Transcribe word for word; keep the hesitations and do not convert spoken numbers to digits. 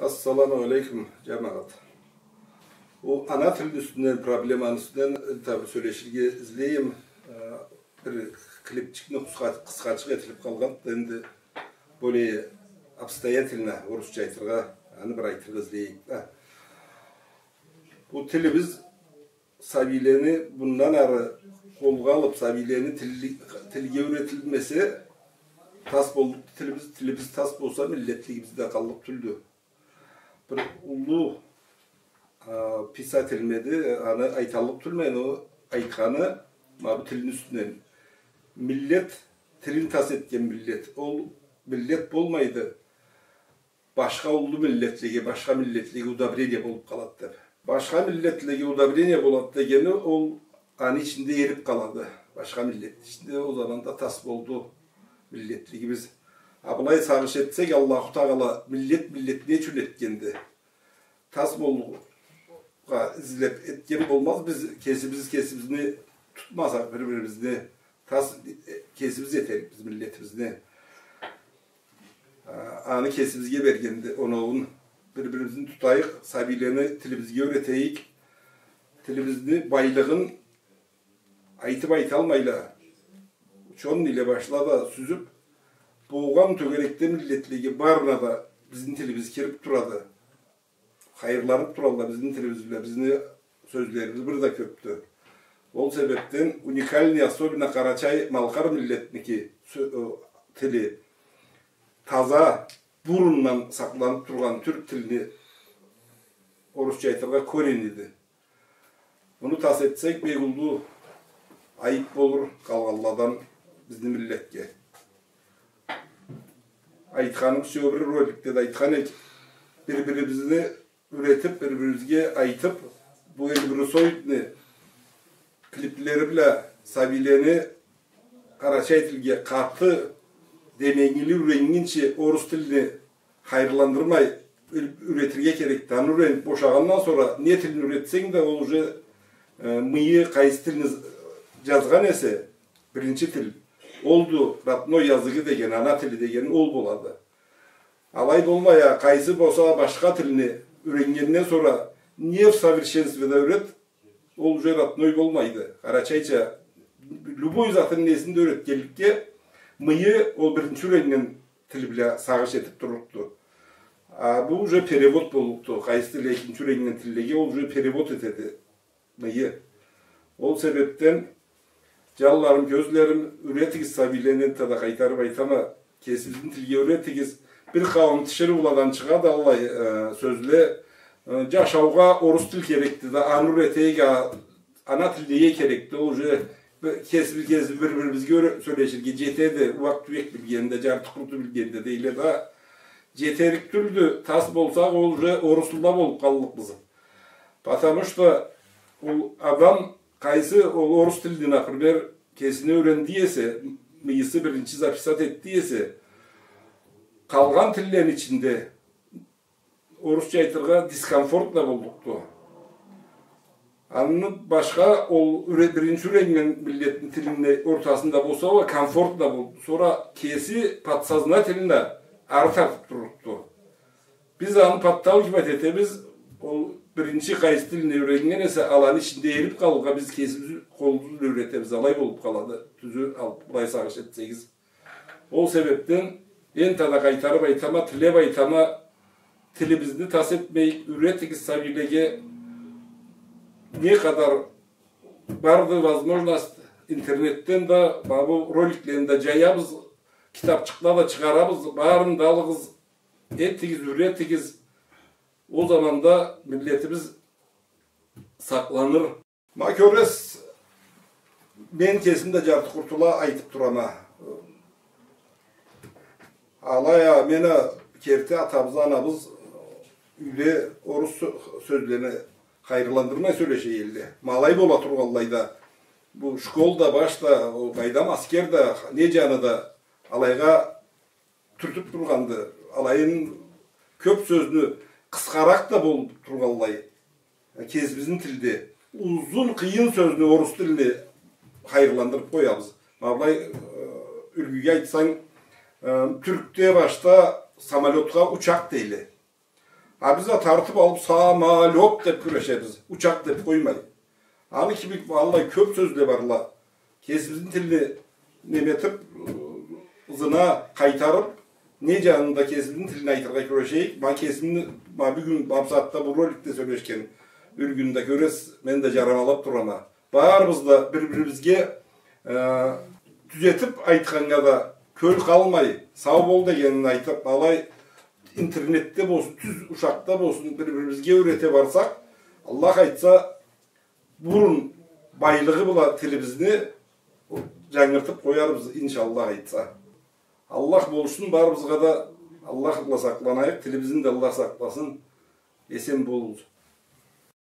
Ассаламу алейкум, джамагъат. Ол ана тилни юсюнден, проблеманы юсюнден, э, таби, сёлеширге излейме. Э, бир клипчикни къысха-, къысхачыкъ этилип къалгъанды, энди более обстоятельно, орусча айтыргъа, аны бир айтыргъа излейик да. Бу тилибиз сабийлени мындан ары къолгъа алып, сабийлени тилли-, тилге юретилмесе, тас боллукъду тилибиз, тилибиз тас болса, миллетлигибиз да къаллыкъ тюлдю. Бир уллу, а, писатель эди, аны айталлыкъ тюлме, но айтханы, ма бу тилни юсюнден. Миллет тилин тас этген миллет, ол миллет болмайды. Башха уллу миллетлеге, башха миллетлеге удобрение болуп къалады деп. Башха миллетлеге удобрение болады дегени, ол аны ичинде эрип къалады. Башха миллетни ичинде. Ол заманда тас болду миллетлигибиз. А былай сагъыш этсек, Аллаху Тагъала миллет миллетни не ючюн этгенди? Тас болургъа излеп этген болмаз, биз кесибиз кесибизни тутмасакъ, бир-бирибизни тас, э, кесибиз этерик биз миллетибизни. А, аны кесибизге бергенди оноуун. Бир-бирибизни тутайыкъ, сабийлени тилибизге юретейик. Тилибизни байлыгъын айтып айталмайла, учёныйле башла да сюзюп, болгъан тёгерекде миллетлеге барына да бизни тилибиз кирип турады. Хайырланып туралла бизни тилибиз бла, бизни сёзлерибиз бир да кёпдю. Ол себепден уникальный, особенно къарачай-малкъар миллетники, сё-, ы, тили таза, бурундан сакъланып тургъан тюрк тилни, орусча айтыргъа, корень эди. Муну тас этсек, бек уллу айып болур къалгъанладан бизни миллетге. Айтханыбызча, бир роликде да айтхан эдик, бир-бирибизни юретип, бир-бирибизге айтып, бу эльбрусоидни клиплери бла сабийлени къарачай тилге къаты деменгили юреннгинчи орус тилни хайырландырмай, юр-, юретирге керекди. Аны юренип бошагъандан сора не тилни юретсенг да, ол уже, э, мыйы къайсы тилни з-, джазгъан эсе, биринчи тил, олду родной языгы деген, ана тили деген ол болады. Алай болмай а, къайсы болса башха тилни юреннгенден сора не в совершенстве да юрет, ол уже родной болмайды. Къарачайча любой затын, несин да юретгенликге, мыйы ол биринчи юреннген тил бла сагъыш этип турлукъду. А бу уже перевод боллукъду. Къайсы тил экинчи юреннген тиллеге, ол уже перевод этеди мыйы. Ол себепден, джанларым, кёзлерим, юретигиз сабийлени, энтда да къайтарып айтама, кесибизни тилге юретигиз. Бир къауум тиширыуладан чыгъады аллай, э, сёзле. Э, джашаугъа орус тил керекди да, аны юретейик, а, ана тил неге керекди? Ол уже бир-, кесибиз, кесибиз бир-бирибизге юре-, сёлеширге джетеди. Ууакъ-тюек билгенде, джарты-къурту билгенде дейле да, джетерик тюлдю. Тас болсакъ, ол уже орусла болуп къаллыкъбыз. Потому что ол адам, къайсы ол орус тилни, например, кесине юренди эсе, мыйысы биринчи записать этди эсе, къалгъан тиллени ичинде, орусча айтыргъа, дискомфортно боллукъду. Аны башха ол юре-, биринчи юреннген миллетни тилини ортасында болса, ол комфортно болду. Сора кеси подсознательно ары тартып турлукъду. Биз аны подталкивать этебиз, ол биринчи къайсы тилни юреннген эсе, аланы ичинде эрип къалыргъа биз кесибиз къолубуз бла юретебиз, алай болуп къалады. Тюзю алып, былай сагъыш этсегиз. Ол себепден энтда да къайтарып айтама, тилеп айтама, тилибизни тас этмейик, юретигиз сабийлеге. Не къадар барды возможность, интернетден да, ма бу роликлени да джаябыз, китапчыкъла да чыгъарабыз, барын да алыгъыз, этигиз, юретигиз. Ол заманда миллетибиз сакъланыр. Ма кёресиз, мен кесим да джарты-къуртула айтып турама. Алай а, мен а, керти атабыз, анабыз юйде орус сё-, сёзлени хайырландырмай сёлеше эдиле. Ма алай бола тургъанлай да, бу школ да, баш да, ол къайдам, аскер да, не джаны да алайгъа тюртюп тургъанды. Алайын кёп сёзню къысхаракъ да болуп тургъанлай, кесибизни тилде узун, къыйын сёзню, орус тилни хайырландырып къоябыз. Ма былай, э, юлгюге айтсанг, э, тюркде башда самолётха учакъ дейле. А биз а тартып алып самолёт деп кюрешебиз, учакъ деп къоймай. Аны кибик аллай кёп сёзле барла. Кесибизни тилни неметип, ызына къайтарып, не джанында кесибизни тилни айтыргъа кюрешейик. Ма кесимни, ма бюгюн, ма бусагъатда бу роликде сёлешген бир кюнде кёресиз, мен да джарамалап турама. Барыбыз да бир-бирибизге, э, тюзетип айтханнга да кёл къалмай, сау бол дегенин айтып, алай интернетде болсун, тюз ушакъда болсун, бир-бирибизге юрете барсакъ, Аллах айтса, бурун байлыгъы бла тилибизни джангыртып къоярбыз, иншаллах айтса. Аллах болушсун барыбызгъа да, Аллах бла сакъланайыкъ, тилибизни да Аллах сакъласын. Эсен болугъуз.